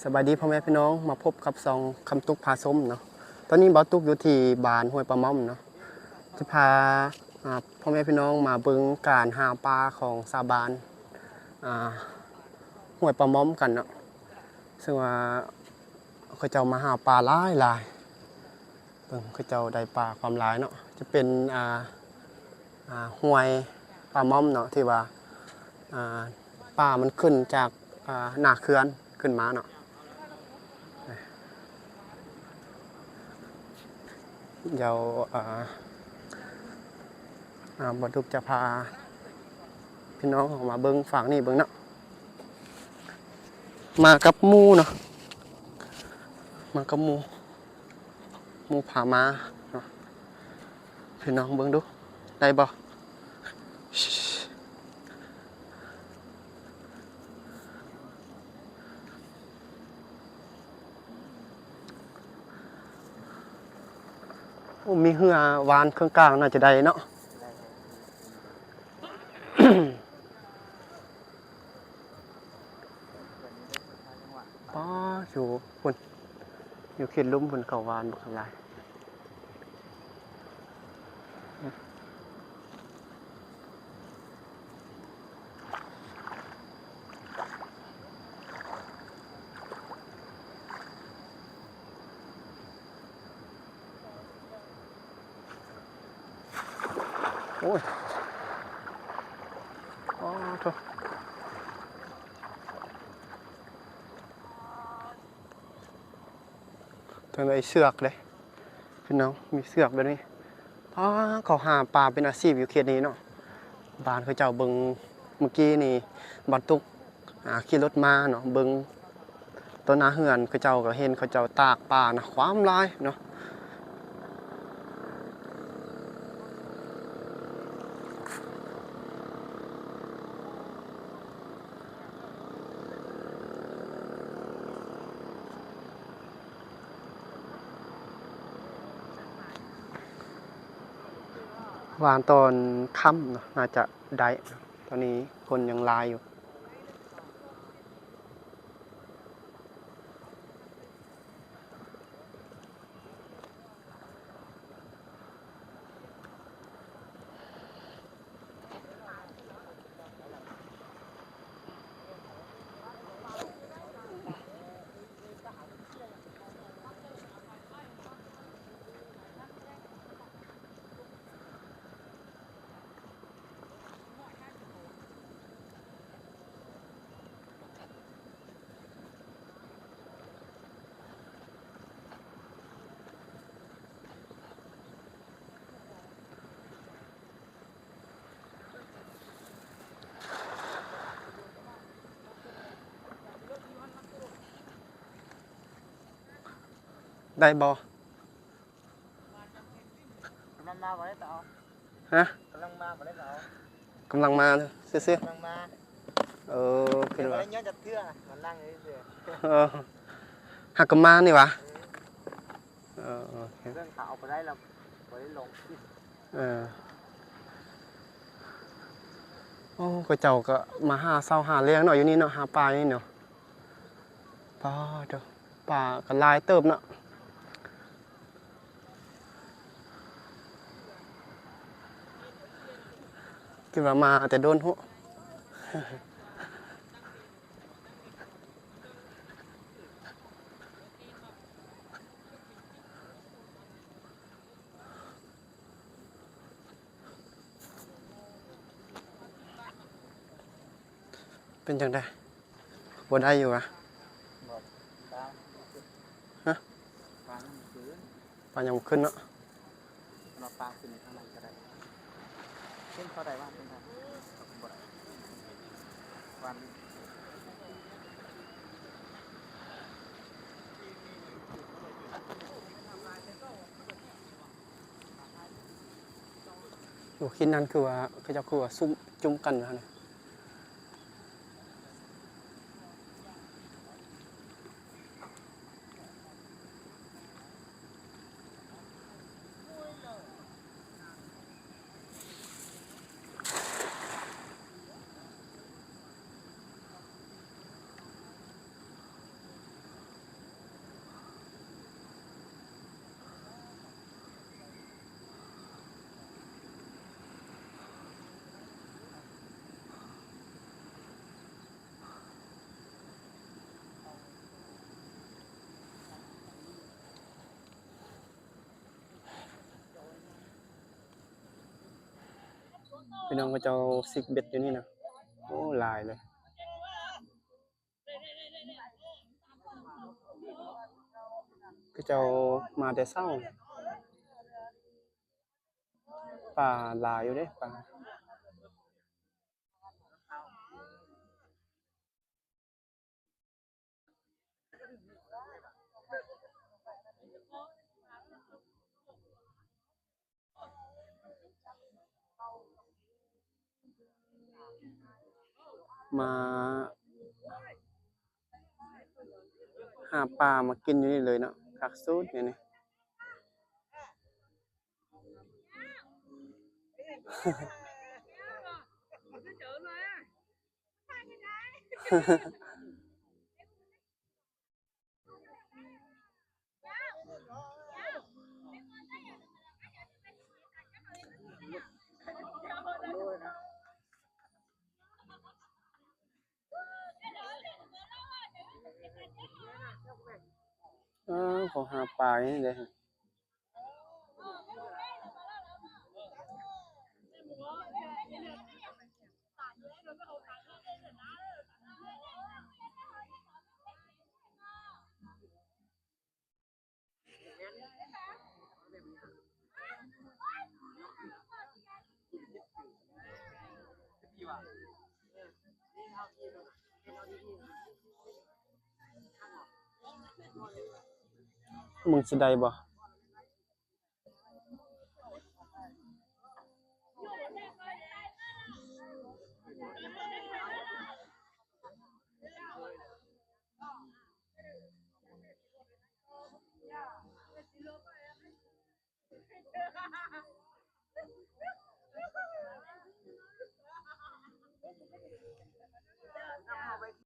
ສະບາຍດີພໍ່ແມ່ພີ່ນ້ອງ ມາພົບກັບຊ່ອງຄຳຕຸກພາຊົມເນາະ. ຕອນນີ້ບ່າວຕຸກຢູ່ທີ່ບ້ານຫ້ວຍປາມ່ອມເນາະ ຈະພາ ອ່າ ພໍ່ແມ່ພີ່ນ້ອງມາເບິ່ງການຫາປາຂອງຊາວບ້ານ ອ່າ ຫ້ວຍປາມ່ອມກັນເນາະ ເຊິ່ງວ່າເຂົາເຈົ້າມາຫາປາຫຼາຍໆ. ເບິ່ງ ເຂົາເຈົ້າໄດ້ປາຄວາມຫຼາຍເນາະ ຈະເປັນ ອ່າ ອ່າ ຫ້ວຍປາມ່ອມເນາະ ທີ່ວ່າ ອ່າ ປາມັນຂຶ້ນຈາກ ອ່າ ໜ້າເຂື່ອນຂຶ້ນມາເນາະ. ດຽວ ອ່າ ອ່າ ບ່າວຕຸກຈະພາພີ່ນ້ອງເຮົາມາເບິ່ງຟາກນີ້ເບິ່ງເນາະ. ມາກັບໝູ່ເນາະ ມາກັບໝູ່ ໝູ່ພາມາເນາະ. ພີ່ນ້ອງເບິ່ງດູ ໄດ້ບໍ່? ໂອ້ ມີເຮືອຫວ່ານເຄິ່ງກາງ ໜ້າຈະໄດ້ເນາະ. ປ້າ ຢູ່ພຸ້ນ ຢູ່ເຂດລຸ່ມພຸ້ນ ເຂົາຫວ່ານບັກຫຼາຍ. ໂອ້ຍ ອໍ ໂທ້ ທາງໃດເຊືອກເດ້ ພີ່ນ້ອງ ມີເຊືອກແບບນີ້. ປ້າ ເຂົາຫາປາເປັນອາຊີບຢູ່ເຂດນີ້ເນາະ. ບ້ານເຂົາເຈົ້າເບິ່ງ ເມື່ອກີ້ນີ້ ບ່າວຕຸກ ອ່າ ຂີ່ລົດມາເນາະ ເບິ່ງຕໍ່ໜ້າເຮືອນເຂົາເຈົ້າ ກໍເຫັນເຂົາເຈົ້າຕາກປານະ ຄວາມຫຼາຍເນາະ. ຫວ່ານຕອນຄ່ຳເນາະ ໜ້າຈະໄດ້ ຕອນນີ້ຄົນຍັງຫຼາຍຢູ່. ໄດ້ບໍ່? ກຳລັງມາບໍ່ໄດ້ເອົາ ຮະ? ກຳລັງມາບໍ່ໄດ້ເອົາ ກຳລັງມາຊື່ໆ ກຳລັງມາ. ເອີ ຄືວ່າ ຍັງບໍ່ໄດ້ຍ້ອນຈັກເທື່ອ ມານັ່ງຊື່ໆ. ເອີ ຫາກະມານີ້ຫວາ? ເອີ ເອີ ໂອເຄ ເລື່ອງຂາວບໍ່ໄດ້ແລ້ວ ບໍ່ໄດ້ລົງ. ເອີ ໂອ້ ເຂົາເຈົ້າກໍມາຫາເຊົ້າຫາແລງເນາະ ຢູ່ນີ້ເນາະ ຫາປາຢູ່ນີ້ເນາະ. ປາໂທ້ ປາກໍຫຼາຍເຕີບເນາະ ຄິດວ່າມາແຕ່ດົນພຸ້ນ. ເປັນຈັ່ງໃດ? ບໍ່ໄດ້ຢູ່ຫວາ? ບໍ່ ປາ ຮະ? ປາຍັງບໍ່ຂຶ້ນ ປາຍັງບໍ່ຂຶ້ນເນາະ. ເອົາປາຂຶ້ນທາງນັ້ນກໍໄດ້ ເຫັນເຂົາໄດ້ວ່າເປັນທາງ ບໍ່ໄດ້ ວ່າ ໂອ້ ຄິດນັ້ນຄືວ່າ ເຂົາເຈົ້າຄືວ່າຊຸມຈຸ້ມກັນຢູ່ຫັ້ນນະ. ໂ ພີ່ນ້ອງເຂົາເຈົ້າຊິກເບັດຢູ່ນີ້ນະ ໂອ້ ຫຼາຍເລີຍ. ເຂົາເຈົ້າມາແຕ່ເຊົ້າ ປາຫຼາຍຢູ່ເດ້ ປາ. ມາຫາປາມາກິນຢູ່ນີ້ເລີຍເນາະ ຄັກສຸດແນວນີ້. ເອີ ເຂົາຫາປາຢູ່ນີ້ເດ້. ມຶງຊິໄດ້ບໍ່?